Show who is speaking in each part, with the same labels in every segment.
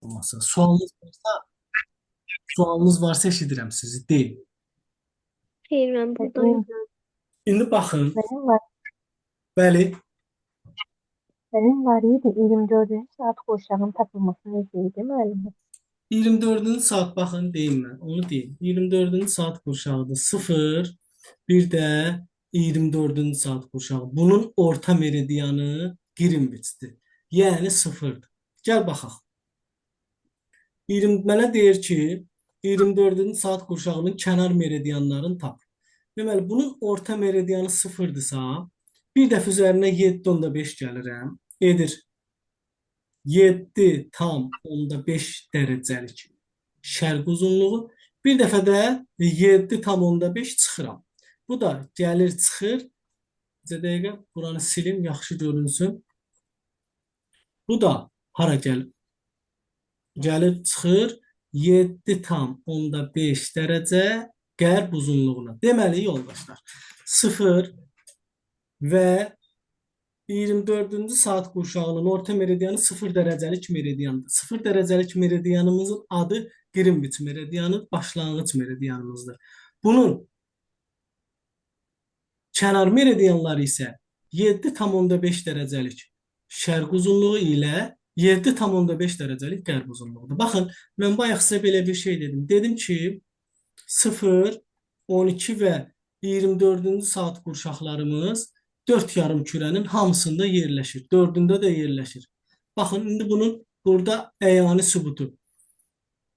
Speaker 1: Olmasa. Sualınız varsa eşidirəm sizi. Deyin.
Speaker 2: Xeyr, mən buradayım.
Speaker 1: İndi baxın.
Speaker 3: Benim var,
Speaker 1: Bəli.
Speaker 3: benim var idi 24. Saat qurşağının tapılması necə idi müəllim?
Speaker 1: 24-cü saat baxın deyim mən. Onu deyim. 24-cü saat qurşağıdır. 0, bir də 24-cü saat qurşağı. Bunun orta meridianı Greenwich'dir. Yəni 0-dır. Gəl baxaq. 20, mənə deyir ki, 24-cü saat qurşağının kənar meridianlarını tap. Deməli, bunun orta meridianı 0-dırsa, bir dəfə üzərinə 7,5 gəlirəm. Edir 7,5 dərəcəlik şərq uzunluğu. Bir dəfə də 7,5 çıxıram. Bu da gəlir, çıxır. Necə dəqiqə? Buranı silim, yaxşı görünsün. Bu da hara gəlir? Gəlir, çıxır 7,5 dərəcə qərb uzunluğuna. Deməli, yoldaşlar, 0 və 24-cü saat qurşağının orta meridianı 0 dərəcəlik meridiandır. 0 dərəcəlik meridianımızın adı Greenwich meridianı, başlanğıc meridianımızdır. Bunun kənar meridianları isə 7,5 dərəcəlik şərq uzunluğu ilə 7,5 dərəcəlik qərb uzunluğudur. Baxın, mən bayaq sizə belə bir şey dedim. Dedim ki, 0, 12 və 24-cü saat qurşaqlarımız 4 yarım kürənin hamısında yerləşir. Dördündə də yerləşir. Baxın, indi bunun burada əyani sübutu.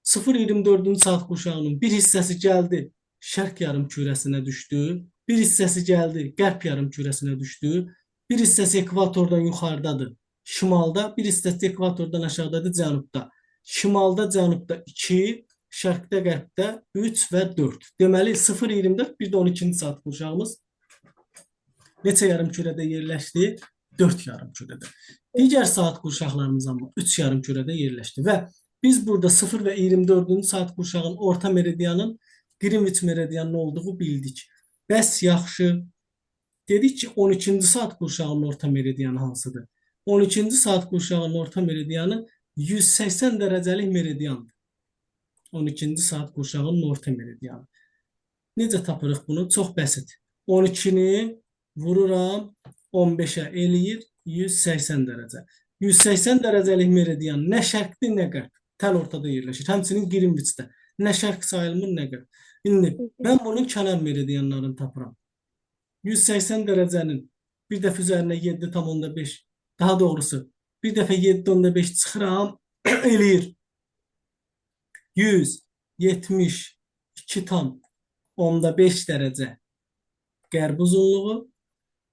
Speaker 1: 0-24-cü saat qurşağının bir hissəsi gəldi şərq yarım kürəsinə düşdü. Bir hissəsi gəldi qərb yarım kürəsinə düşdü. Bir hissəsi ekvatordan yuxarıdadır. Şimalda, bir hissəsi ekvatordan aşağıdadır, cənubda. Şimalda, cənubda 2, şərqdə, qərbdə 3 və 4. Deməli 0-24, bir də 12-ci saat qurşağımız neçə yarım kürədə yerləşdi? 4 yarım kürədə. Digər saat qurşaqlarımız amma 3 yarım kürədə yerləşdi və biz burada 0 və 24-cü saat qurşağının orta meridianın Greenwich meridianının olduğu bildik. Bəs yaxşı. Dedik ki, 12-ci saat qurşağının orta meridianı hansıdır? 12-ci saat qurşağının orta meridianı 180 dərəcəlik meridiandır. 12-ci saat qurşağının orta meridianı. Necə tapırıq bunu? Çox bəsit. 12-ni vururam 15-ə eləyir 180 dərəcə. 180 dərəcəlik meridian nə şərqdir, nə qərb. Təl ortada yerləşir. Həmçinin Greenwich'də. Nə şərq sayılmır, nə qərb. İndi mən bunun kənar meridianlarını tapıram. 180 dərəcənin bir dəfə üzərinə 7,5, daha doğrusu bir dəfə 7,5 çıxıram, eləyir 172,5 dərəcə qərb uzunluğu.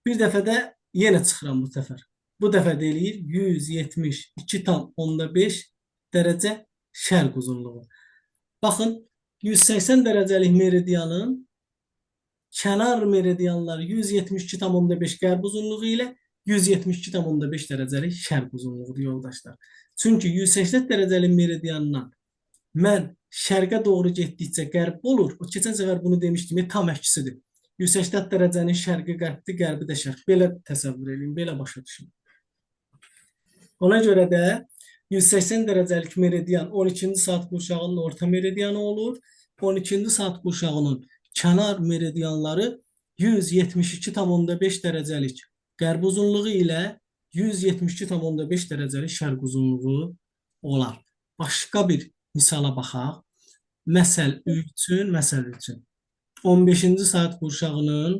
Speaker 1: Bir dəfə də yenə çıxıram bu səfər. Bu dəfə də eləyir 172,5 dərəcə şərq uzunluğu. Baxın, 180 dərəcəlik meridianın kənar meridianları 172,5 qərb uzunluğu ilə 172,5 dərəcəlik şərq uzunluğudur yoldaşlar. Çünki 180 dərəcəlik meridiandan mən şərqə doğru getdikcə qərb olur. O keçən səfər bunu demişdim, tam əksidir. 180 dərəcənin şərqi qərbdir, qərbi də şərq. Belə təsəvvür eləyin, belə başa düşün. Ona görə də 180 dərəcəlik meridian 12-ci saat qurşağının orta meridianı olur. 12-ci saat qurşağının kənar meridianları 172,5 dərəcəlik qərb uzunluğu ilə 172,5 dərəcəlik şərq uzunluğu olar. Başqa bir misala baxaq. Məsəl üçün 15-ci saat qurşağının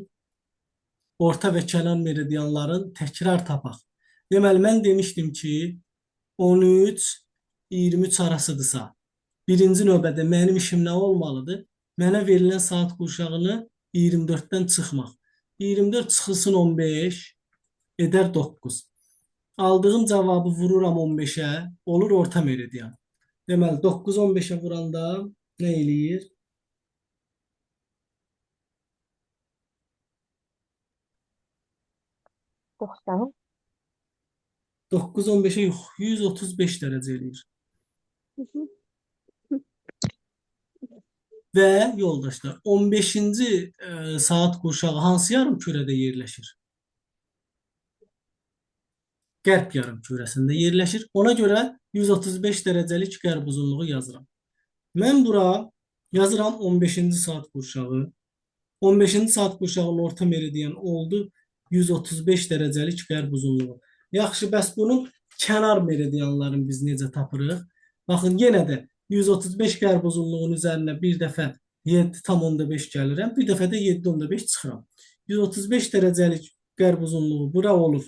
Speaker 1: orta və kənar meridianların təkrar tapaq. Deməli, mən demişdim ki, 13-23 arasıdırsa, birinci növbədə mənim işim nə olmalıdır? Mənə verilən saat qurşağını 24-dən çıxmaq. 24 çıxılsın 15, edər 9. Aldığım cavabı vururam 15-ə, olur orta meridian. Deməli, 9 15-ə vuranda nə eləyir?
Speaker 3: 90.
Speaker 1: 9 15-ə yox, 135 dərəcə eləyir. Və yoldaşlar, 15-ci saat qurşağı hansı yarım kürədə yerləşir? Qərb yarımkürəsində yerləşir. Ona görə 135 dərəcəlik qərb uzunluğu yazıram. Mən bura yazıram 15-ci saat qurşağı. 15-ci saat qurşağının orta meridian oldu 135 dərəcəlik qərb uzunluğu. Yaxşı, bəs bunun kənar meridianlarını biz necə tapırıq? Baxın, yenə də 135 qərb uzunluğunun üzərinə bir dəfə 7,5 gəlirəm, bir dəfə də 7,5 çıxıram. 135 dərəcəlik qərb uzunluğu bura olur.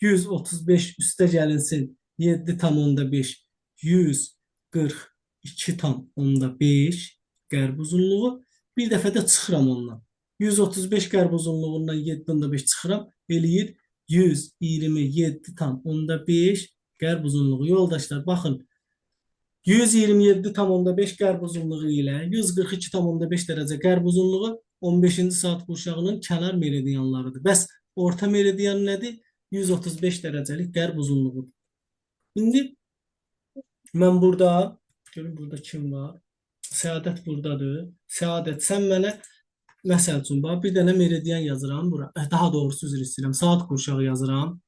Speaker 1: 135 üstə gəlinsin 7,5 142,5 qərb uzunluğu. Bir dəfə də çıxıram ondan. 135 qərb uzunluğundan 7,5 çıxıram, eləyir 127,5 qərb uzunluğu. Yoldaşlar, baxın, 127,5 qərb uzunluğu ilə 142,5 dərəcə qərb uzunluğu 15-ci saat qurşağının kənar meridianlarıdır. Bəs orta meridian nədir? 135 dərəcəlik qərb uzunluğudur. İndi mən burada, görün burada kim var? Səadət buradadır. Səadət, sən mənə məsəl üçün bax, bir dənə meridian yazıram bura. Daha doğrusu üzr istəyirəm. Saat qurşağı yazıram.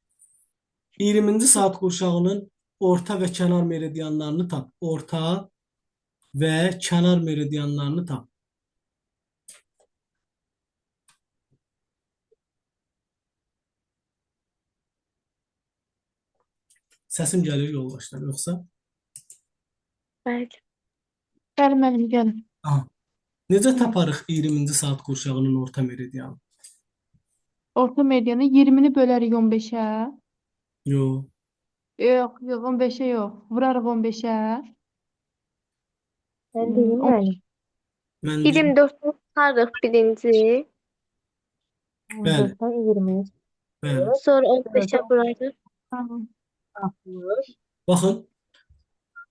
Speaker 1: 20-ci saat qurşağının orta və kənar meridianlarını tap. Orta və kənar meridianlarını tap. Səsim gəlir yoldaşlar, yoxsa?
Speaker 2: Bəli.
Speaker 4: Bəli müəllim, gəlin.
Speaker 1: Aha. Necə taparıq 20-ci saat qurşağının orta meridianı?
Speaker 4: Orta meridianı 20-ni bölərik 15-ə.
Speaker 1: Yox.
Speaker 4: Yox, yox, 15-ə yox. Vurarıq 15-ə.
Speaker 3: Mən deyim müəllim.
Speaker 1: Mən deyim.
Speaker 2: 24-ünü tutarıq birinci.
Speaker 1: Bəli.
Speaker 3: 14-dən 20-yə
Speaker 1: Bəli.
Speaker 2: Sonra 15-ə vurarıq.
Speaker 4: Tamam.
Speaker 3: 60.
Speaker 1: Baxın,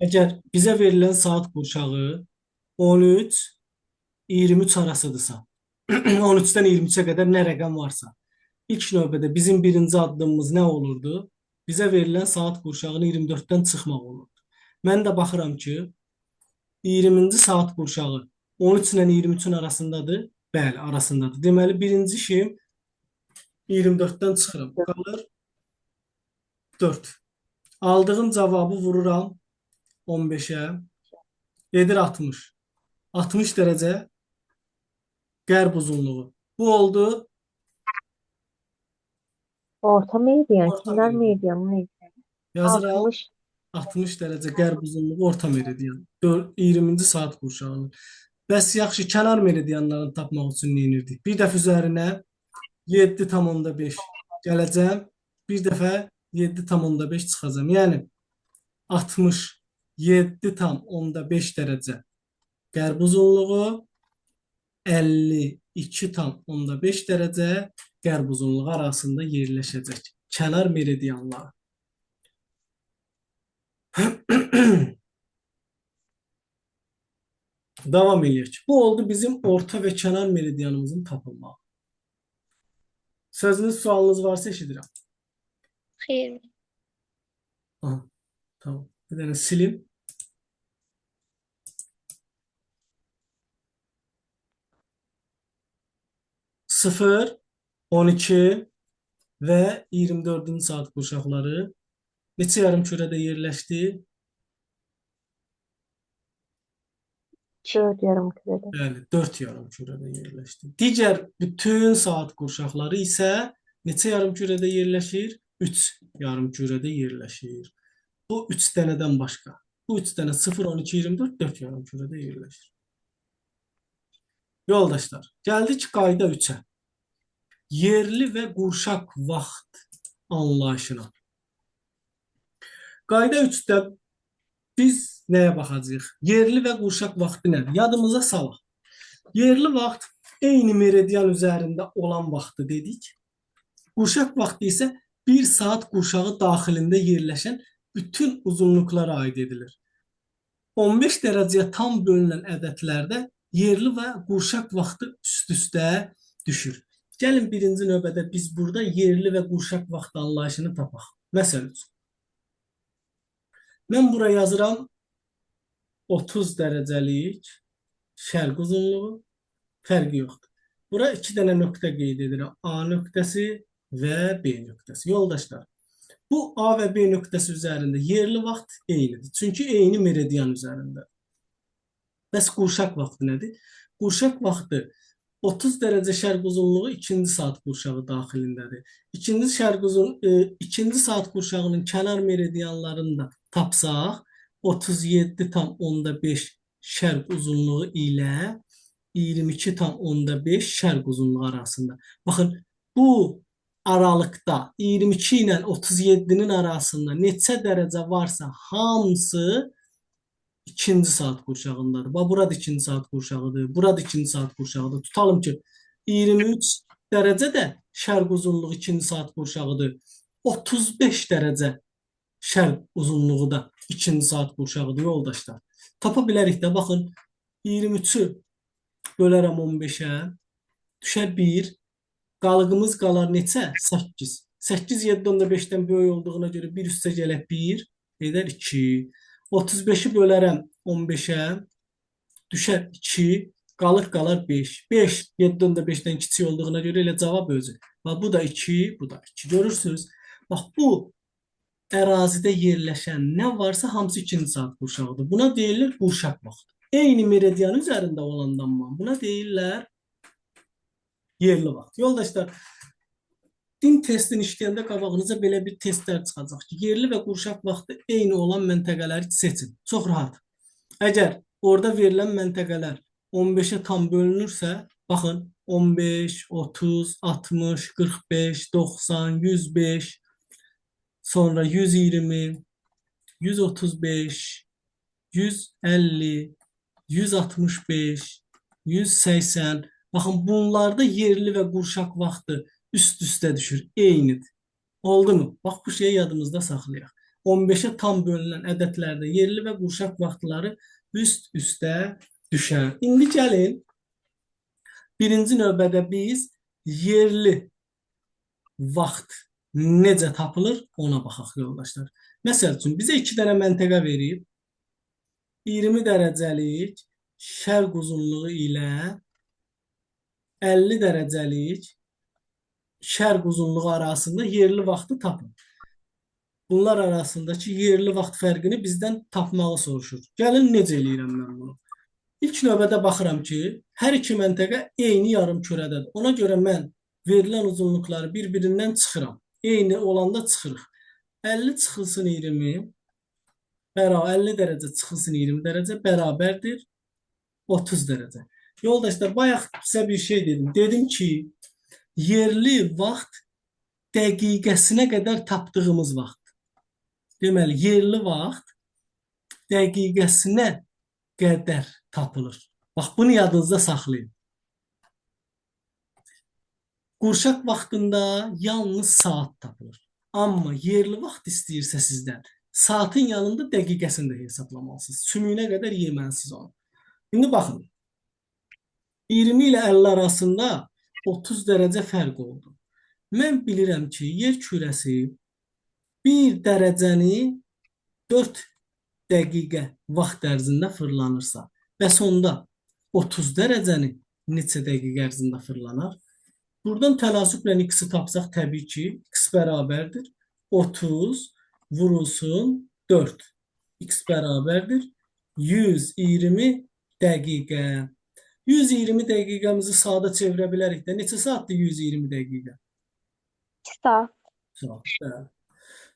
Speaker 1: əgər bizə verilən saat qurşağı 13, 23 arasıdırsa, 13-dən 23-ə qədər nə rəqəm varsa, ilk növbədə bizim birinci addımımız nə olurdu? Bizə verilən saat qurşağını 24-dən çıxmaq olurdu. Mən də baxıram ki, 20-ci saat qurşağı 13 ilə 23-ün arasındadır. Bəli, arasındadır. Deməli, birinci işim 24-dən çıxıram. Qalır 4. Aldığım cavabı vururam 15-ə. Edir 60. 60 dərəcə qərb uzunluğu. Bu oldu
Speaker 3: Orta meridian,
Speaker 1: Orta
Speaker 3: kənar
Speaker 1: meridian.
Speaker 3: meridianın neysə?
Speaker 1: Yazıram
Speaker 3: 60
Speaker 1: 60 dərəcə qərb uzunluğu orta meridian. 20-ci saat qurşağının. Bəs yaxşı, kənar meridianlarını tapmaq üçün nə edirdik? Bir dəfə üzərinə 7,5 gələcəm. Bir dəfə 7,5 çıxacağam. Yəni 67,5 dərəcə qərb uzunluğu, 52,5 dərəcə qərb uzunluğu arasında yerləşəcək kənar meridianları. Davam eləyək. Bu oldu bizim orta və kənar meridianımızın tapılmağı. Sözünüz, sualınız varsa eşidirəm.
Speaker 2: Xeyr.
Speaker 1: Aha, tamam. Bir dənə silim. 0, 12 və 24-cü saat qurşaqları neçə yarımkürədə yerləşdi?
Speaker 3: 4 yarımkürədə.
Speaker 1: Bəli, 4 yarımkürədə yerləşdi. Digər bütün saat qurşaqları isə neçə yarımkürədə yerləşir? 3 yarımkürədə yerləşir. Bu 3 dənədən başqa. Bu 3 dənə 0, 12, 24, 4 yarımkürədə yerləşir. Yoldaşlar, gəldik qayda 3-ə. Yerli və qurşaq vaxt anlayışına. Qayda 3-də biz nəyə baxacağıq? Yerli və qurşaq vaxtı nədir? Yadımıza salaq. Yerli vaxt eyni meridian üzərində olan vaxtı dedik. Qurşaq vaxtı isə 1 saat qurşağı daxilində yerləşən bütün uzunluqlara aid edilir. 15 dərəcəyə tam bölünən ədədlərdə yerli və qurşaq vaxtı üst-üstə düşür. Gəlin birinci növbədə biz burada yerli və qurşaq vaxtı anlayışını tapaq. Məsəl üçün, mən bura yazıram 30 dərəcəlik şərq uzunluğu, fərqi yoxdur. Bura 2 dənə nöqtə qeyd edirəm. A nöqtəsi, və B nöqtəsi. Yoldaşlar, bu A və B nöqtəsi üzərində yerli vaxt eynidir. Çünki eyni meridian üzərində. Bəs qurşaq vaxtı nədir? Qurşaq vaxtı 30 dərəcə şərq uzunluğu ikinci saat qurşağı daxilindədir. İkinci saat qurşağının kənar meridianlarını da tapsaq 37,5 şərq uzunluğu ilə 22,5 şərq uzunluğu arasında. Baxın, bu aralıqda 22 ilə 37-nin arasında neçə dərəcə varsa hamısı ikinci saat qurşağındadır. Bax, burada ikinci saat qurşağıdır, burada ikinci saat qurşağıdır. Tutalım ki, 23 dərəcə də şərq uzunluğu ikinci saat qurşağıdır. 35 dərəcə şərq uzunluğu da ikinci saat qurşağıdır yoldaşlar. Tapa bilərik də, baxın, 23-ü bölərəm 15-ə, düşər 1, qalığımız qalar neçə? 8. 8 7,5-dən böyük olduğuna görə 1 üstə gələk 1, edər 2. 35-i bölərəm 15-ə, düşər 2, qalıq qalar 5. 5 7,5-dən kiçik olduğuna görə elə cavab özü. Bax, bu da 2, bu da 2. Görürsünüz? Bax, bu ərazidə yerləşən nə varsa hamısı ikinci saat qurşağıdır. Buna deyirlər qurşaq vaxtı. Eyni meridian üzərində olandan buna deyirlər yerli vaxt. Yoldaşlar, din testini işləyəndə qabağınıza belə bir testlər çıxacaq ki, yerli və qurşaq vaxtı eyni olan məntəqələri seçin. Çox rahat. Əgər orada verilən məntəqələr 15-ə tam bölünürsə, baxın 15, 30, 60, 45, 90, 105, sonra 120, 135, 150, 165, 180. Baxın, bunlarda yerli və qurşaq vaxtı üst-üstə düşür, eynidir. Oldu mu? Bax, bu şeyi yadımızda saxlayaq. 15-ə tam bölünən ədədlərdə yerli və qurşaq vaxtları üst-üstə düşər. İndi gəlin, birinci növbədə biz yerli vaxt necə tapılır ona baxaq yoldaşlar. Məsəl üçün, bizə iki dənə məntəqə verib, 20 dərəcəlik şərq uzunluğu ilə 50 dərəcəlik şərq uzunluğu arasında yerli vaxtı tapın. Bunlar arasındakı yerli vaxt fərqini bizdən tapmağı soruşur. Gəlin, necə eləyirəm mən bunu? İlk növbədə baxıram ki, hər iki məntəqə eyni yarım kürədədir. Ona görə mən verilən uzunluqları bir-birindən çıxıram. Eyni olanda çıxırıq. 50 çıxılsın 20, 50 dərəcə çıxılsın 20 dərəcə bərabərdir 30 dərəcə. Yoldaşlar, bayaq sizə bir şey dedim. Dedim ki, yerli vaxt dəqiqəsinə qədər tapdığımız vaxt. Deməli, yerli vaxt dəqiqəsinə qədər tapılır. Bax, bunu yadınızda saxlayın. Qurşaq vaxtında yalnız saat tapılır. Amma yerli vaxt istəyirsə sizdən, saatın yanında dəqiqəsini də hesaplamalısınız. Sümüyünə qədər yeməlisiniz onu. İndi baxın. 20 ilə 50 arasında 30 dərəcə fərq oldu. Mən bilirəm ki, yer kürəsi 1 dərəcəni 4 dəqiqə vaxt ərzində fırlanırsa, bəs onda 30 dərəcəni neçə dəqiqə ərzində fırlanar? Buradan tənasüblə x-i tapsaq təbii ki, x bərabərdir 30 vurulsun 4. X bərabərdir 120 dəqiqə. 120 dəqiqəmizi saata çevirə bilərik də. Neçə saatdır 120 dəqiqə?
Speaker 2: 2 saat.
Speaker 1: Saat, bəli.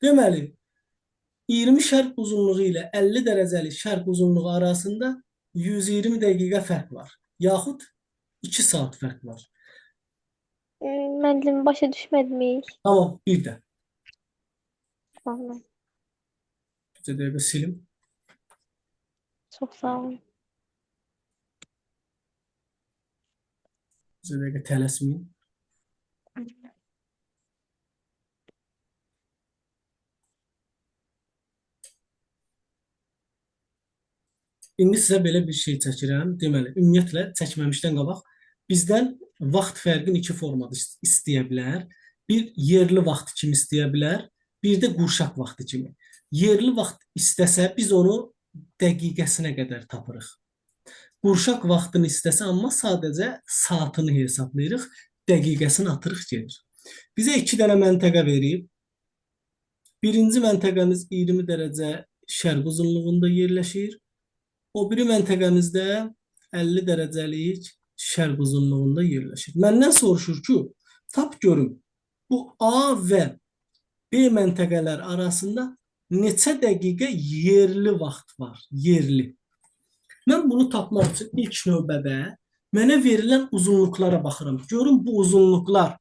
Speaker 1: Deməli, 20 şərq uzunluğu ilə 50 dərəcəlik şərq uzunluğu arasında 120 dəqiqə fərq var. Yaxud 2 saat fərq var.
Speaker 2: Müəllim, başa düşmədim heç.
Speaker 1: Tamam, bir də.
Speaker 2: Tamam.
Speaker 1: Bir dəqiqə silim.
Speaker 2: Çox sağ olun.
Speaker 1: Bir dəqiqə tələsməyin. İndi sizə belə bir şey çəkirəm. Deməli, ümumiyyətlə çəkməmişdən qabaq bizdən vaxt fərqini iki formada istəyə bilər. Bir yerli vaxt kimi istəyə bilər, bir də qurşaq vaxtı kimi. Yerli vaxt istəsə biz onu dəqiqəsinə qədər tapırıq. Qurşaq vaxtını istəsə amma sadəcə saatını hesablayırıq, dəqiqəsini atırıq gedir. Bizə iki dənə məntəqə verib. Birinci məntəqəmiz 20 dərəcə şərq uzunluğunda yerləşir. O biri məntəqəmizdə 50 dərəcəlik şərq uzunluğunda yerləşir. Məndən soruşur ki, tap görüm bu A və B məntəqələr arasında neçə dəqiqə yerli vaxt var? Yerli. Mən bunu tapmaq üçün ilk növbədə mənə verilən uzunluqlara baxıram. Görüm bu uzunluqlar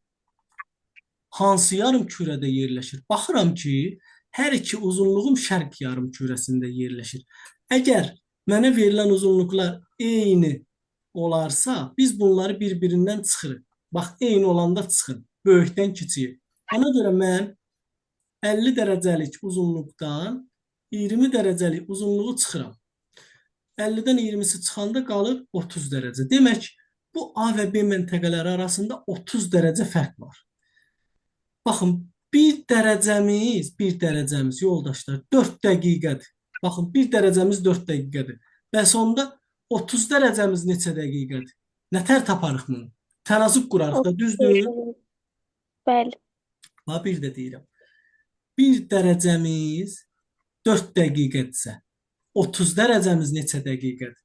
Speaker 1: hansı yarım kürədə yerləşir? Baxıram ki, hər iki uzunluğum şərq yarım kürəsində yerləşir. Əgər mənə verilən uzunluqlar eyni olarsa, biz bunları bir-birindən çıxırıq. Bax, eyni olanda çıxın, böyükdən kiçiyi. Ona görə mən 50 dərəcəlik uzunluqdan 20 dərəcəlik uzunluğu çıxıram. 50-dən 20-si çıxanda qalır 30 dərəcə. Demək, bu A və B məntəqələri arasında 30 dərəcə fərq var. Baxın, bir dərəcəmiz yoldaşlar 4 dəqiqədir. Baxın, bir dərəcəmiz 4 dəqiqədir. Bəs onda 30 dərəcəmiz neçə dəqiqədir? Nətər taparıq bunu? Tənasüb qurarıq da, düzdür?
Speaker 2: Bəli.
Speaker 1: Bax, bir də deyirəm. Bir dərəcəmiz 4 dəqiqədirsə, 30 dərəcəmiz neçə dəqiqədir?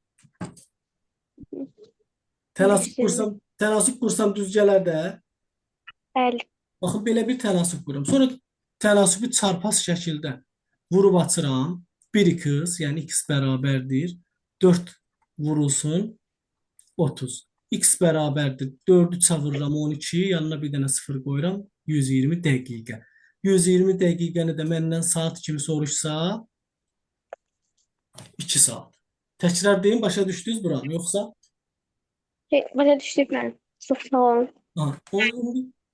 Speaker 1: Tənasüb qursam düz gələr də.
Speaker 2: Bəli.
Speaker 1: Baxın, belə bir tənasüb qururam. Sonra tənasübü çarpaz şəkildə vurub açıram. 1x, yəni x bərabərdir. 4 vurulsun 30. X bərabərdir. 4-ü çavururam 12, yanına bir dənə 0 qoyuram. 120 dəqiqə. 120 dəqiqəni də məndən saat kimi soruşsa 2 saat. Təkrar deyim, başa düşdünüz buranı, yoxsa?
Speaker 2: Başa düşdük mən. Çox sağ olun.
Speaker 1: Ha,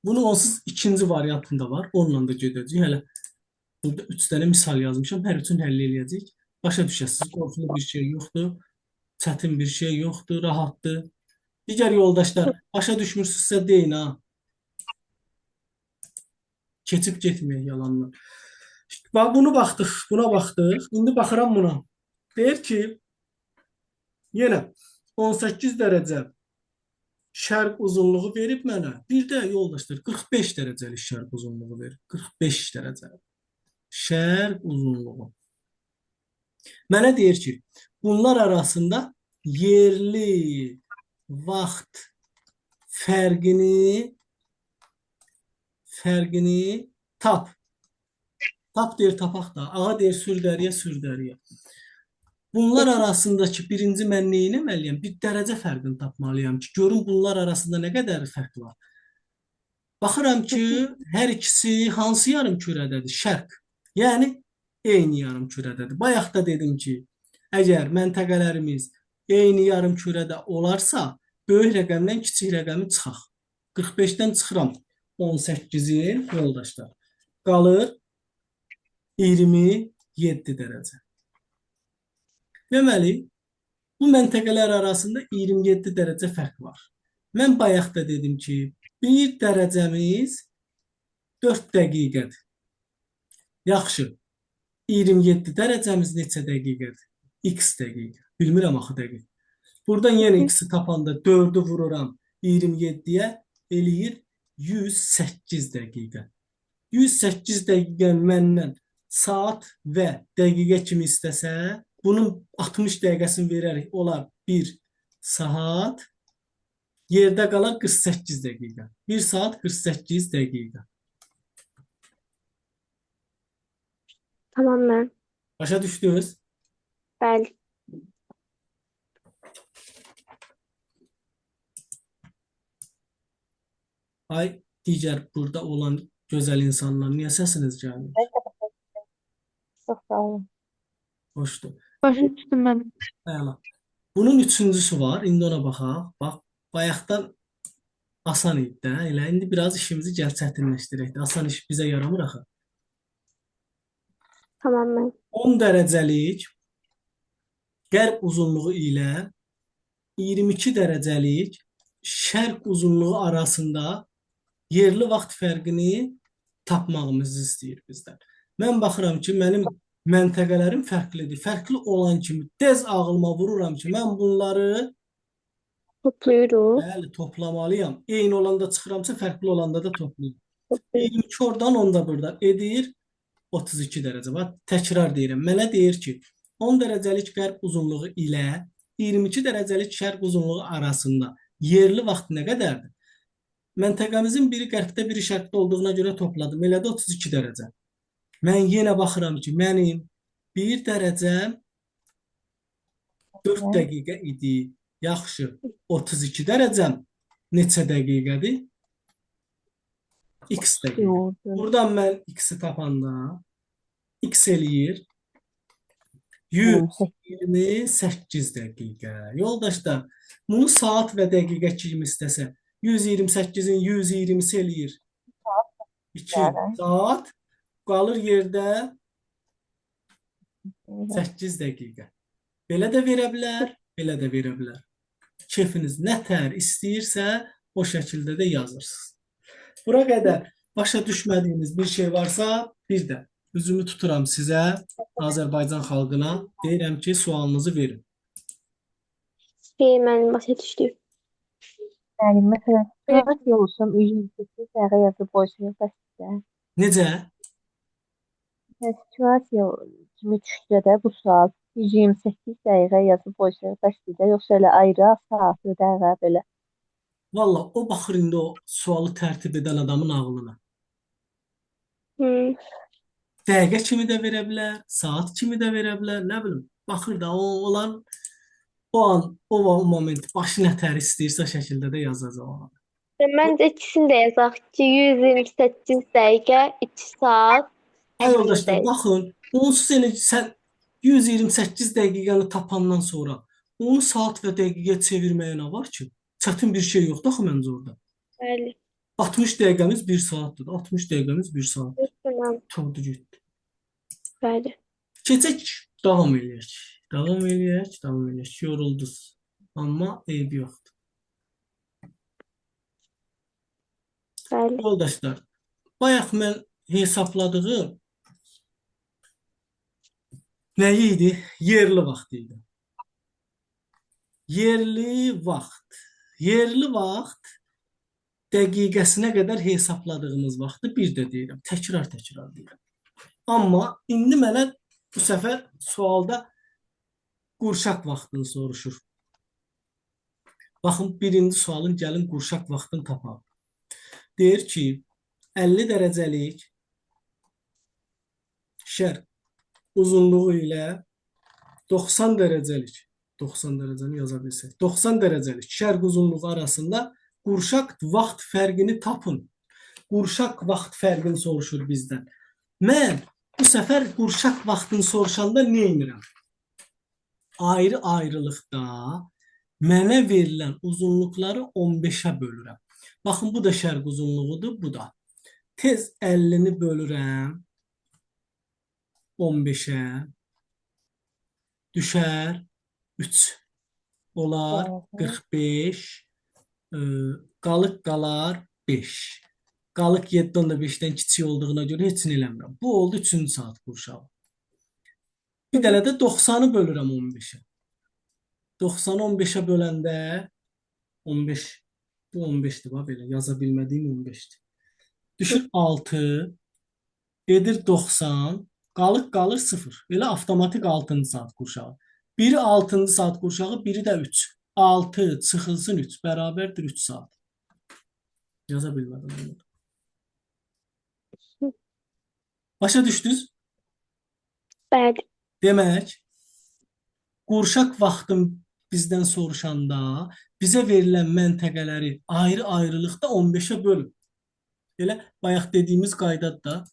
Speaker 1: bunun onsuz ikinci variantında var. Onunla da gedəcəyik. Hələ burada 3 dənə misal yazmışam. Hər üçünü həll eləyəcəyik. Başa düşəsiniz. Qorxulu bir şey yoxdur. Çətin bir şey yoxdur. Rahatdır. Digər yoldaşlar, başa düşmürsünüzsə deyin ha. Keçib getməyək yalandan. Bax, bunu baxdıq, buna baxdıq. İndi baxıram buna. Deyir ki, yenə 18 dərəcə şərq uzunluğu verib mənə. Bir də yoldaşlar 45 dərəcəlik şərq uzunluğu verib. 45 dərəcə şərq uzunluğu. Mənə deyir ki, bunlar arasında yerli vaxt fərqini tap. Tap deyir, tapaq da. Ağa deyir, sür dəriyə, sür dəriyə. Bunlar arasındakı birinci mən nə etməliyəm? Bir dərəcə fərqini tapmalıyam ki, görüm bunlar arasında nə qədər fərq var. Baxıram ki, hər ikisi hansı yarım kürədədir? Şərq. Yəni, eyni yarım kürədədir. Bayaq da dedim ki, əgər məntəqələrimiz eyni yarım kürədə olarsa, böyük rəqəmdən kiçik rəqəmi çıxaq. 45-dən çıxıram 18-i yoldaşlar. Qalır 27 dərəcə. Deməli, bu məntəqələr arasında 27 dərəcə fərq var. Mən bayaq da dedim ki, bir dərəcəmiz 4 dəqiqədir. Yaxşı, 27 dərəcəmiz neçə dəqiqədir? X dəqiqə. Bilmirəm axı dəqiq. Buradan yenə x-i tapanda 4-ü vururam 27-yə, eləyir 108 dəqiqə. 108 dəqiqə məndən saat və dəqiqə kimi istəsə, bunun 60 dəqiqəsini verərik, olar 1 saat, yerdə qalar 48 dəqiqə. 1 saat 48 dəqiqə.
Speaker 2: Tamam mən.
Speaker 1: Başa düşdünüz?
Speaker 2: Bəli.
Speaker 1: Ay, digər burada olan gözəl insanlar, niyə səsiniz gəlmir?
Speaker 3: Çox sağ olun.
Speaker 1: Hoşdur.
Speaker 4: Başa düşdüm mən.
Speaker 1: Əla. Bunun üçüncüsü var. İndi ona baxaq. Bax, bayaqdan asan idi də. Elə indi biraz işimizi gəl çətinləşdirək də. Asan iş bizə yaramır axı.
Speaker 2: Tamam mən.
Speaker 1: 10 dərəcəlik qərb uzunluğu ilə 22 dərəcəlik şərq uzunluğu arasında yerli vaxt fərqini tapmağımızı istəyir bizdən. Mən baxıram ki, mənim məntəqələrim fərqlidir. Fərqli olan kimi tez ağlıma vururam ki, mən bunları
Speaker 2: Toplayırıq.
Speaker 1: bəli, toplamalıyam. Eyni olanda çıxıramsa, fərqli olanda da toplayıram. 22 oradan, 10 da buradan edir 32 dərəcə. Bax, təkrar deyirəm. Mənə deyir ki, 10 dərəcəlik qərb uzunluğu ilə 22 dərəcəlik şərq uzunluğu arasında yerli vaxt nə qədərdir? Məntəqəmizin biri qərbdə, biri şərqdə olduğuna görə topladım. Elə də 32 dərəcə. Mən yenə baxıram ki, mənim 1 dərəcəm 4 dəqiqə idi. Yaxşı, 32 dərəcəm neçə dəqiqədir? X dəqiqə. Buradan mən X-i tapanda X eləyir 128 dəqiqə. Yoldaşlar, bunu saat və dəqiqə kimi istəsə 128-in 120-si eləyir 2 saat. Qalır yerdə 8 dəqiqə. Belə də verə bilər, belə də verə bilər. Kefiniz nə tər istəyirsə, o şəkildə də yazırsınız. Bura qədər başa düşmədiyiniz bir şey varsa, bir də üzümü tuturam sizə, Azərbaycan xalqına. Deyirəm ki, sualınızı verin.
Speaker 2: Şey, müəllim, başa düşdük.
Speaker 3: Müəllim, məsələn, saat olsam 128 dəqiqə yazıb qoysam bəsdir.
Speaker 1: Necə?
Speaker 3: Situasiya kimi düşsə də bu sual 128 dəqiqə yazıb qoysaq bəsdir də, yoxsa elə ayrı saatı, dəqiqə belə.
Speaker 1: Valla o baxır indi o sualı tərtib edən adamın ağlına.
Speaker 2: Hmm.
Speaker 1: Dəqiqə kimi də verə bilər, saat kimi də verə bilər, nə bilim. Baxır da o olan o an, o moment başı nə tər istəyirsə o şəkildə də yazacaq ona.
Speaker 2: Məncə ikisini də yazaq ki, 128 dəqiqə, 2 saat,
Speaker 1: Ay
Speaker 2: 20
Speaker 1: yoldaşlar,
Speaker 2: dəqiqə.
Speaker 1: baxın, onsuz elə sən 128 dəqiqəni tapandan sonra onu saat və dəqiqəyə çevirməyə nə var ki? Çətin bir şey yoxdur axı məncə orada.
Speaker 2: Bəli.
Speaker 1: 60 dəqiqəmiz 1 saatdır. 60 dəqiqəmiz 1 saat.
Speaker 2: Tamam.
Speaker 1: Qurtardı getdi.
Speaker 2: Bəli.
Speaker 1: Keçək, davam eləyək. Davam eləyək, davam eləyək. Yoruldunuz. Amma eybi yoxdur.
Speaker 2: Bəli.
Speaker 1: Yoldaşlar, bayaq mən hesabladığım nə idi? Yerli vaxt idi. Yerli vaxt. Yerli vaxt dəqiqəsinə qədər hesabladığımız vaxtı bir də deyirəm. Təkrar-təkrar deyirəm. Amma indi mənə bu səfər sualda qurşaq vaxtını soruşur. Baxın, birinci sualın gəlin qurşaq vaxtını tapaq. Deyir ki, 50 dərəcəlik şərq uzunluğu ilə 90 dərəcəlik, 90 dərəcəni yaza bilsək, 90 dərəcəlik şərq uzunluğu arasında qurşaq vaxt fərqini tapın. Qurşaq vaxt fərqini soruşur bizdən. Mən bu səfər qurşaq vaxtını soruşanda nə edirəm? Ayrı-ayrılıqda mənə verilən uzunluqları 15-ə bölürəm. Baxın, bu da şərq uzunluğudur, bu da. Tez 50-ni bölürəm 15-ə. Düşər 3. Olar 45. Qalıq qalar 5. Qalıq 7.5-dən kiçik olduğuna görə heç nə eləmirəm. Bu oldu 3-cü saat qurşağı. Bir dənə də 90-ı bölürəm 15-ə. 90-ı 15-ə böləndə 15, bu 15-dir, bax belə yaza bilmədiyim 15-dir. Düşür 6, edir 90, qalıq qalır 0. Elə avtomatik 6-cı saat qurşağı. Biri 6-cı saat qurşağı, biri də 3. 6 çıxılsın 3, bərabərdir 3 saat. Yaza bilmədim bunu. Başa düşdünüz?
Speaker 2: Bəli.
Speaker 1: Demək, qurşaq vaxtın bizdən soruşanda bizə verilən məntəqələri ayrı-ayrılıqda 15-ə bölün. Elə bayaq dediyimiz qaydadır da.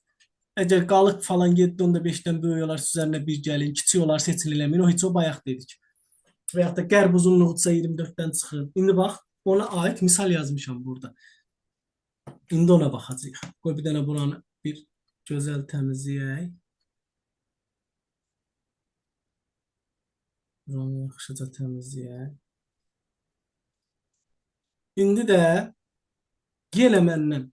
Speaker 1: Əgər qalıq falan 7.5-dən böyük olarsa üzərinə bir gəlin, kiçik olarsa heç nə eləməyin. O heç o bayaq dedik. Və yaxud da qərb uzunluğudursa 24-dən çıxır. İndi bax, ona aid misal yazmışam burada. İndi ona baxacağıq. Qoy bir dənə buranı bir gözəl təmizləyək. Buranı yaxşıca təmizləyək. İndi də yenə məndən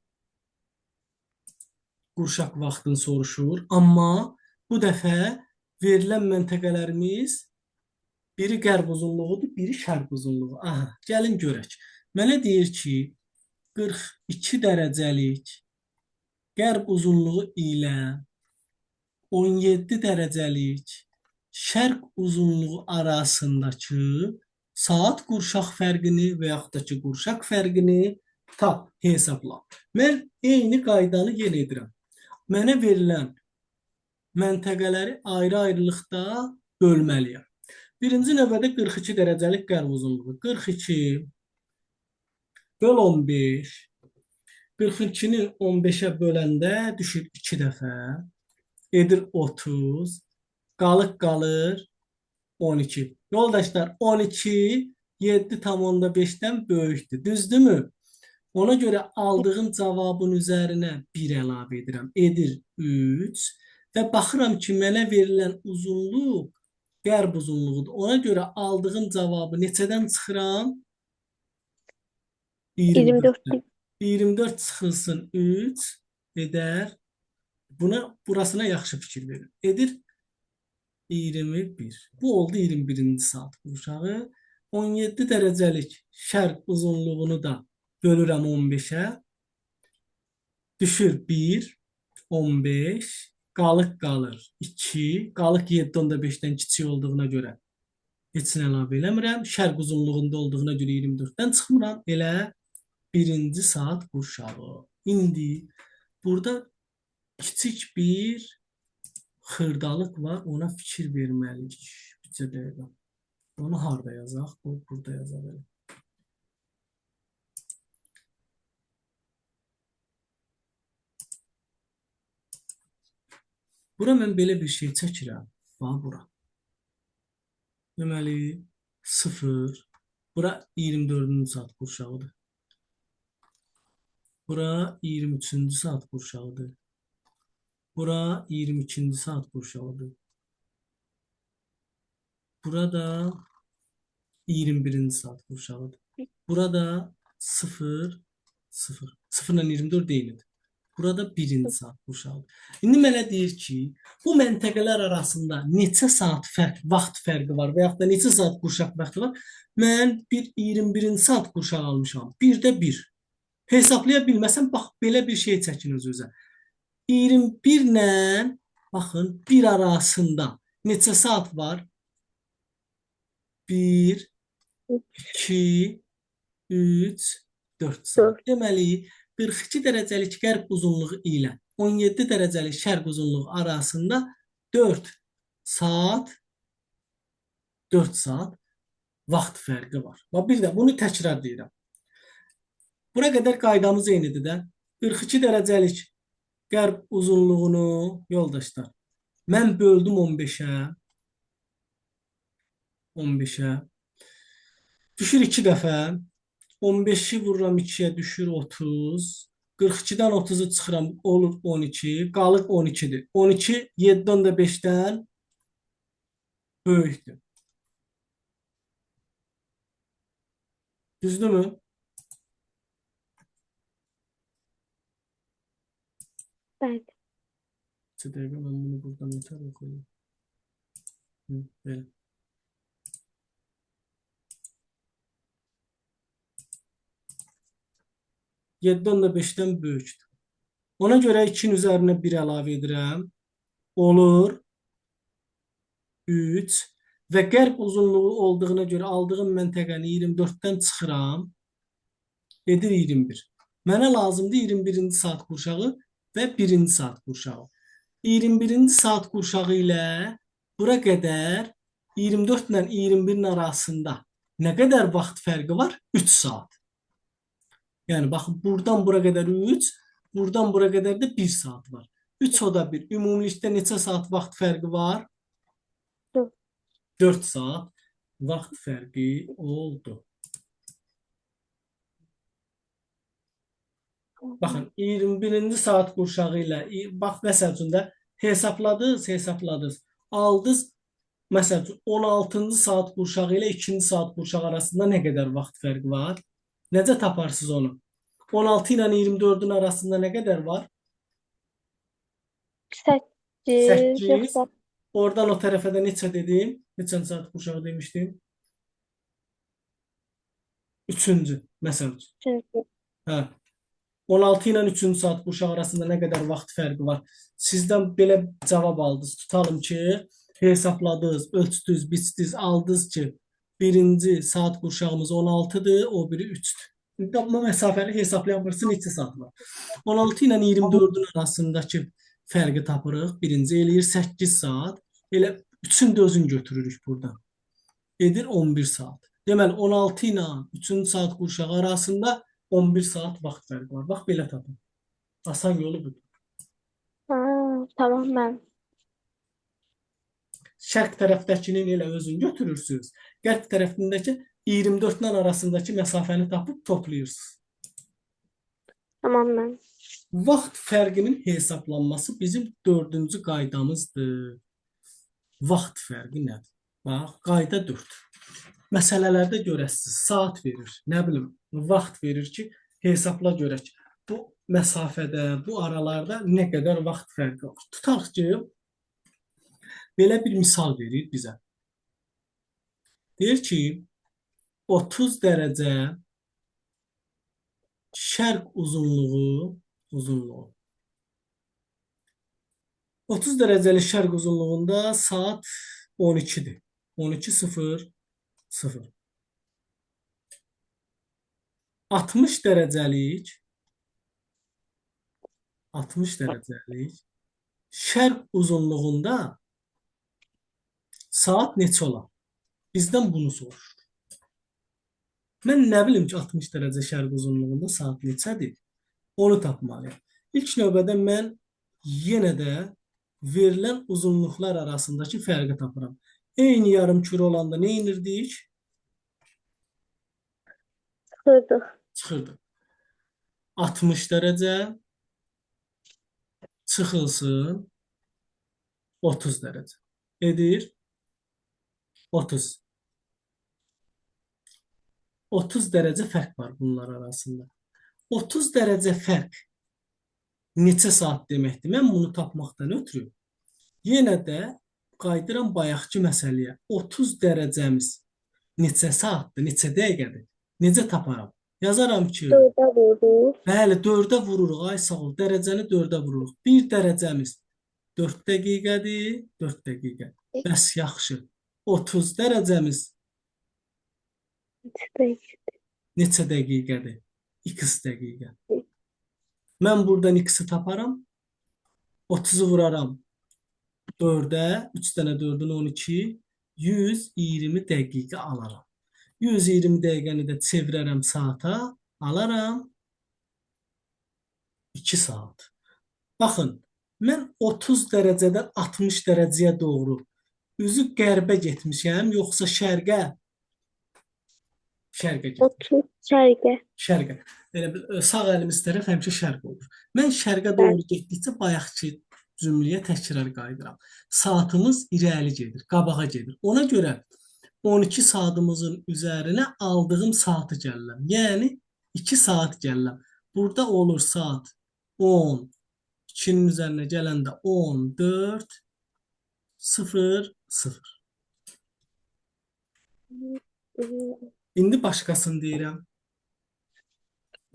Speaker 1: qurşaq vaxtını soruşur. Amma bu dəfə verilən məntəqələrimiz biri qərb uzunluğudur, biri şərq uzunluğu. Aha, gəlin görək. Mənə deyir ki, 42 dərəcəlik qərb uzunluğu ilə 17 dərəcəlik şərq uzunluğu arasındakı saat qurşaq fərqini və yaxud da ki, qurşaq fərqini tap, hesabla. Mən eyni qaydanı yenə edirəm. Mənə verilən məntəqələri ayrı-ayrılıqda bölməliyəm. Birinci növbədə 42 dərəcəlik qərb uzunluğu. 42 böl 15. 42-ni 15-ə böləndə düşür 2 dəfə. Edir 30. Qalıq qalır 12. Yoldaşlar, 12 7,5-dən böyükdür. Düzdürmü? Ona görə aldığım cavabın üzərinə 1 əlavə edirəm. Edir 3 və baxıram ki, mənə verilən uzunluq qərb uzunluğudur. Ona görə aldığım cavabı neçədən çıxıram? 24-dən.
Speaker 2: 24.
Speaker 1: 24 çıxılsın 3 edər. Buna, burasına yaxşı fikir verin. Edir 21. Bu oldu 21-ci saat qurşağı. 17 dərəcəlik şərq uzunluğunu da bölürəm 15-ə. Düşür 1, 15, qalıq qalır 2, qalıq 7,5-dən kiçik olduğuna görə heç nə əlavə eləmirəm. Şərq uzunluğunda olduğuna görə 24-dən çıxmıram. Elə birinci saat qurşağı. İndi burada kiçik bir xırdalıq var. Ona fikir verməliyik. Bircə dəqiqə. Onu harda yazaq? Bu burada yazaq elə. Bura mən belə bir şey çəkirəm. Bax bura. Deməli 0. Bura 24-cü saat qurşağıdır. Bura 23-cü saat qurşağıdır. Bura 22-ci saat qurşağıdır. Bura da 21-ci saat qurşağıdır. Burada 0, 0. 0 ilə 24 eynidir. Burada 1-ci saat qurşağıdır. İndi mənə deyir ki, bu məntəqələr arasında neçə saat fərq, vaxt fərqi var və yaxud da neçə saat qurşaq vaxtı var? Mən bir 21-ci saat qurşağı almışam. Bir də 1. Hesablaya bilməsəm, bax belə bir şey çəkin öz-özə. 21 ilə baxın 1 arasında neçə saat var? 1, 2, 3, 4 saat.
Speaker 2: 4.
Speaker 1: Deməli, 42 dərəcəlik qərb uzunluğu ilə 17 dərəcəlik şərq uzunluğu arasında 4 saat 4 saat vaxt fərqi var. Bax bir də bunu təkrar deyirəm. Bura qədər qaydamız eynidir də. 42 dərəcəlik qərb uzunluğunu yoldaşlar, mən böldüm 15-ə. 15-ə. Düşür 2 dəfə. 15-i vururam 2-yə, düşür 30. 42-dən 30-u çıxıram, olur 12. Qalıq 12-dir. 12 7,5-dən böyükdür. Düzdürmü?
Speaker 2: Bəli.
Speaker 1: Bir dəqiqə mən bunu buradan nətər oxuyum. Hı, belə. 7,5-dən böyükdür. Ona görə 2-nin üzərinə 1 əlavə edirəm. Olur 3 və qərb uzunluğu olduğuna görə aldığım məntəqəni 24-dən çıxıram. Edir 21. Mənə lazımdır 21-ci saat qurşağı və 1-ci saat qurşağı. 21-ci saat qurşağı ilə bura qədər 24 ilə 21-in arasında nə qədər vaxt fərqi var? 3 saat. Yəni baxın buradan bura qədər 3, buradan bura qədər də 1 saat var. 3 o da 1. Ümumilikdə neçə saat vaxt fərqi var?
Speaker 2: 4.
Speaker 1: 4 saat vaxt fərqi oldu. Baxın 21-ci saat qurşağı ilə bax məsəl üçün də hesabladınız, hesabladınız. Aldınız məsəl üçün 16-cı saat qurşağı ilə 2-ci saat qurşağı arasında nə qədər vaxt fərqi var? Necə taparsınız onu? 16 ilə 24-ün arasında nə qədər var?
Speaker 2: 8
Speaker 1: 8.
Speaker 2: yoxsa
Speaker 1: Oradan o tərəfə də neçə dedim? Neçənci saat qurşağı demişdim? Üçüncü, məsəl üçün.
Speaker 2: 3-cü.
Speaker 1: Hə. 16 ilə 3-cü saat qurşağı arasında nə qədər vaxt fərqi var? Sizdən belə cavab aldınız. Tutalım ki, hesabladınız, ölçdünüz, biçdiniz, aldınız ki, birinci saat qurşağımız 16-dır, o biri 3-dür. Bu məsafəni hesaplayan bilirsin neçə saat var? 16 ilə 24-ün arasındakı fərqi tapırıq. Birinci eləyir 8 saat. Elə 3-ün də özünü götürürük buradan. Edir 11 saat. Deməli 16 ilə 3-cü saat qurşağı arasında 11 saat vaxt fərqi var. Bax belə tapın. Asan yolu budur.
Speaker 2: Ha, tamam mən.
Speaker 1: Şərq tərəfdəkinin elə özünü götürürsünüz. Qərb tərəfindəki 24 ilə arasındakı məsafəni tapıb toplayırsınız.
Speaker 2: Tamam mən.
Speaker 1: Vaxt fərqinin hesablanması bizim dördüncü qaydamızdır. Vaxt fərqi nədir? Bax, qayda 4. Məsələlərdə görəsiniz, saat verir, nə bilim, vaxt verir ki, hesabla görək. Bu məsafədə, bu aralarda nə qədər vaxt fərqi var. Tutaq ki, belə bir misal verir bizə. Deyir ki, 30 dərəcə şərq uzunluğu 30 dərəcəli şərq uzunluğunda saat 12-dir. 12:00. 60 dərəcəlik 60 dərəcəlik şərq uzunluğunda saat neçə olar? Bizdən bunu soruşur. Mən nə bilim ki, 60 dərəcə şərq uzunluğunda saat neçədir? Onu tapmalıyam. İlk növbədə mən yenə də verilən uzunluqlar arasındakı fərqi tapıram. Eyni yarım kürə olanda nə edirdik?
Speaker 2: Çıxırdıq.
Speaker 1: Çıxırdıq. 60 dərəcə çıxılsın 30 dərəcə. Edir 30. 30 dərəcə fərq var bunlar arasında. 30 dərəcə fərq neçə saat deməkdir? Mən bunu tapmaqdan ötürü yenə də qayıdıram bayaqki məsələyə. 30 dərəcəmiz neçə saatdır, neçə dəqiqədir? Necə taparam? Yazaram ki,
Speaker 2: 4-ə vururuq.
Speaker 1: Bəli, 4-ə vururuq. Ay sağ ol. Dərəcəni 4-ə vururuq. Bir dərəcəmiz 4 dəqiqədir. 4 dəqiqə. Bəs yaxşı. 30 dərəcəmiz
Speaker 2: Neçə dəqiqə?
Speaker 1: neçə dəqiqədir? X dəqiqə. Mən buradan x-i taparam. 30-u vuraram 4-ə, 3 dənə 4-ün 12, 120 dəqiqə alaram. 120 dəqiqəni də çevirərəm saata, alaram 2 saat. Baxın, mən 30 dərəcədən 60 dərəcəyə doğru üzü qərbə getmişəm, yoxsa şərqə? Şərqə getmişəm.
Speaker 2: 30 şərqə.
Speaker 1: Şərqə. Elə bil, sağ əlimiz tərəf həmişə şərq olur. Mən şərqə doğru getdikcə bayaqki cümləyə təkrar qayıdıram. Saatımız irəli gedir, qabağa gedir. Ona görə 12 saatımızın üzərinə aldığım saatı gəlirəm. Yəni 2 saat gəlirəm. Burada olur saat 10, 2-nin üzərinə gələndə 14, 0, 0. İndi başqasını deyirəm.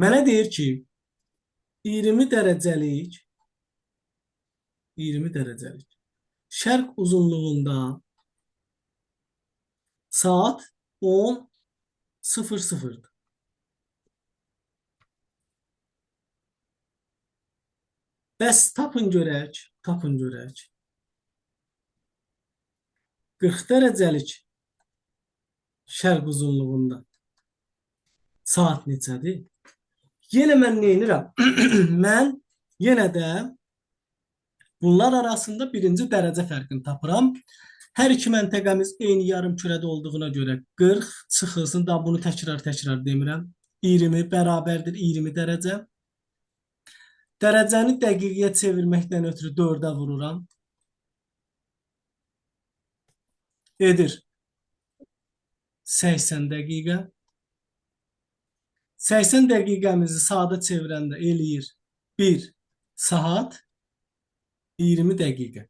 Speaker 1: Mənə deyir ki, 20 dərəcəlik 20 dərəcəlik şərq uzunluğunda saat 10:00-dır. Bəs tapın görək, tapın görək. 40 dərəcəlik şərq uzunluğunda saat neçədir? Yenə mən nə edirəm? Mən yenə də bunlar arasında birinci dərəcə fərqini tapıram. Hər iki məntəqəmiz eyni yarım kürədə olduğuna görə 40 çıxılsın. Daha bunu təkrar-təkrar demirəm. 20 bərabərdir 20 dərəcə. Dərəcəni dəqiqəyə çevirməkdən ötürü 4-ə vururam. Edir 80 dəqiqə. 80 dəqiqəmizi saata çevirəndə eləyir 1 saat 20 dəqiqə.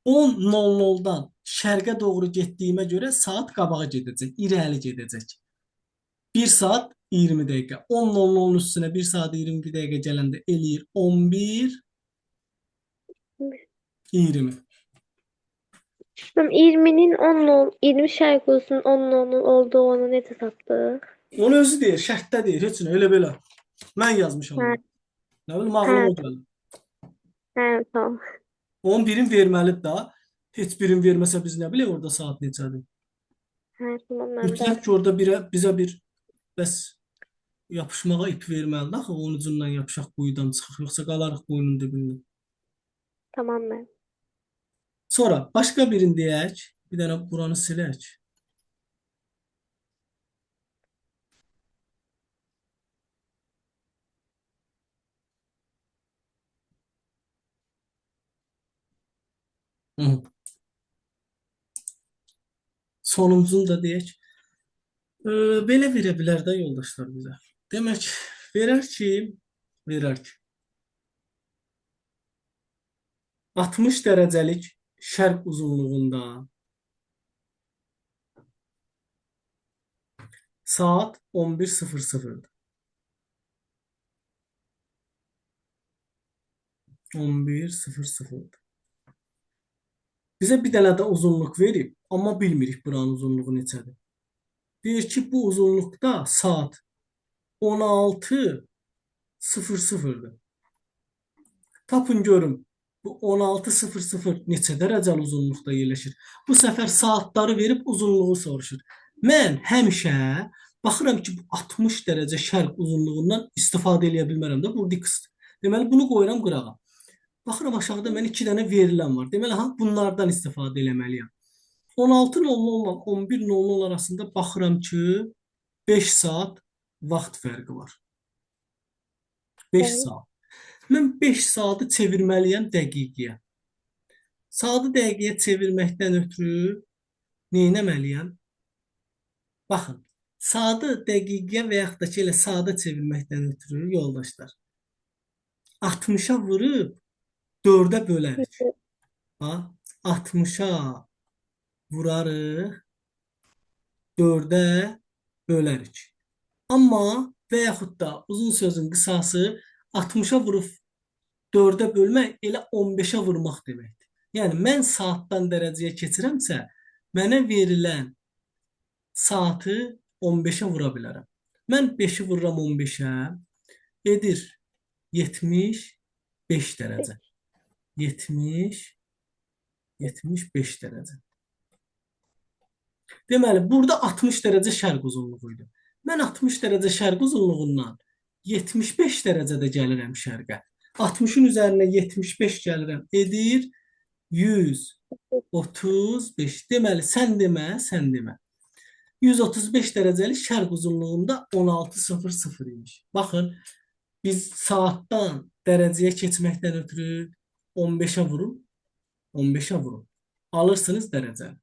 Speaker 1: 10:00-dan şərqə doğru getdiyimə görə saat qabağa gedəcək, irəli gedəcək. 1 saat 20 dəqiqə. 10:00-un üstünə 1 saat 20 dəqiqə gələndə eləyir 11 20.
Speaker 2: Mənim 20-nin 10 20 şərq uzunluğunun 10 olduğunu necə tapdıq?
Speaker 1: Onu özü deyir, şərtdə deyir, heç nə, elə belə. Mən yazmışam
Speaker 2: Hə.
Speaker 1: onu. Nə bilim, ağlıma
Speaker 2: Hə.
Speaker 1: gəlir.
Speaker 2: Hə, tamam.
Speaker 1: Onun birini verməlidir da. Heç birini verməsə biz nə bilək orada saat neçədir.
Speaker 2: Hə, tamam mən də.
Speaker 1: Mütləq ki, orada bizə bir bəs yapışmağa ip verməlidir. Axı onun ucundan yapışaq quyudan çıxaq, yoxsa qalarıq quyunun dibində.
Speaker 2: Tamam mən.
Speaker 1: Sonra başqa birini deyək. Bir dənə buranı silək. Hı. Sonuncunu da deyək. Belə verə bilər də yoldaşlar bizə. Demək, verər ki, verər ki 60 dərəcəlik şərq uzunluğunda saat 11:00-dır. 11:00-dır. Bizə bir dənə də uzunluq verib, amma bilmirik buranın uzunluğu neçədir. Deyir ki, bu uzunluqda saat 16:00-dır. Tapın görüm, bu 16:00 neçə dərəcəli uzunluqda yerləşir? Bu səfər saatları verib uzunluğu soruşur. Mən həmişə baxıram ki, bu 60 dərəcə şərq uzunluğundan istifadə eləyə bilmərəm də, burada x-dir. Deməli, bunu qoyuram qırağa. Baxıram aşağıda mənə 2 dənə verilən var. Deməli, ha, bunlardan istifadə eləməliyəm. 16:00 ilə 11:00 arasında baxıram ki, 5 saat vaxt fərqi var. 5
Speaker 2: Evet.
Speaker 1: saat. Mən 5 saatı çevirməliyəm dəqiqəyə. Saatı dəqiqəyə çevirməkdən ötürü nə etməliyəm? Baxın, saatı dəqiqəyə və yaxud da ki, elə saata çevirməkdən ötürü yoldaşlar, 60-a vurub 4-ə bölərik. Ha? 60-a vurarıq, 4-ə bölərik. Amma və yaxud da uzun sözün qısası 60-a vurub 4-ə bölmək elə 15-ə vurmaq deməkdir. Yəni mən saatdan dərəcəyə keçirəmsə, mənə verilən saatı 15-ə vura bilərəm. Mən 5-i vururam 15-ə, edir 75 dərəcə. 75 dərəcə. Deməli, burada 60 dərəcə şərq uzunluğu idi. Mən 60 dərəcə şərq uzunluğundan 75 dərəcədə gəlirəm şərqə. 60-ın üzərinə 75 gəlirəm. Edir 135. Deməli, sən demə, sən demə. 135 dərəcəli şərq uzunluğunda 16:00 imiş. Baxın, biz saatdan dərəcəyə keçməkdən ötürü 15-ə vurun, 15-ə vurun. Alırsınız dərəcəni.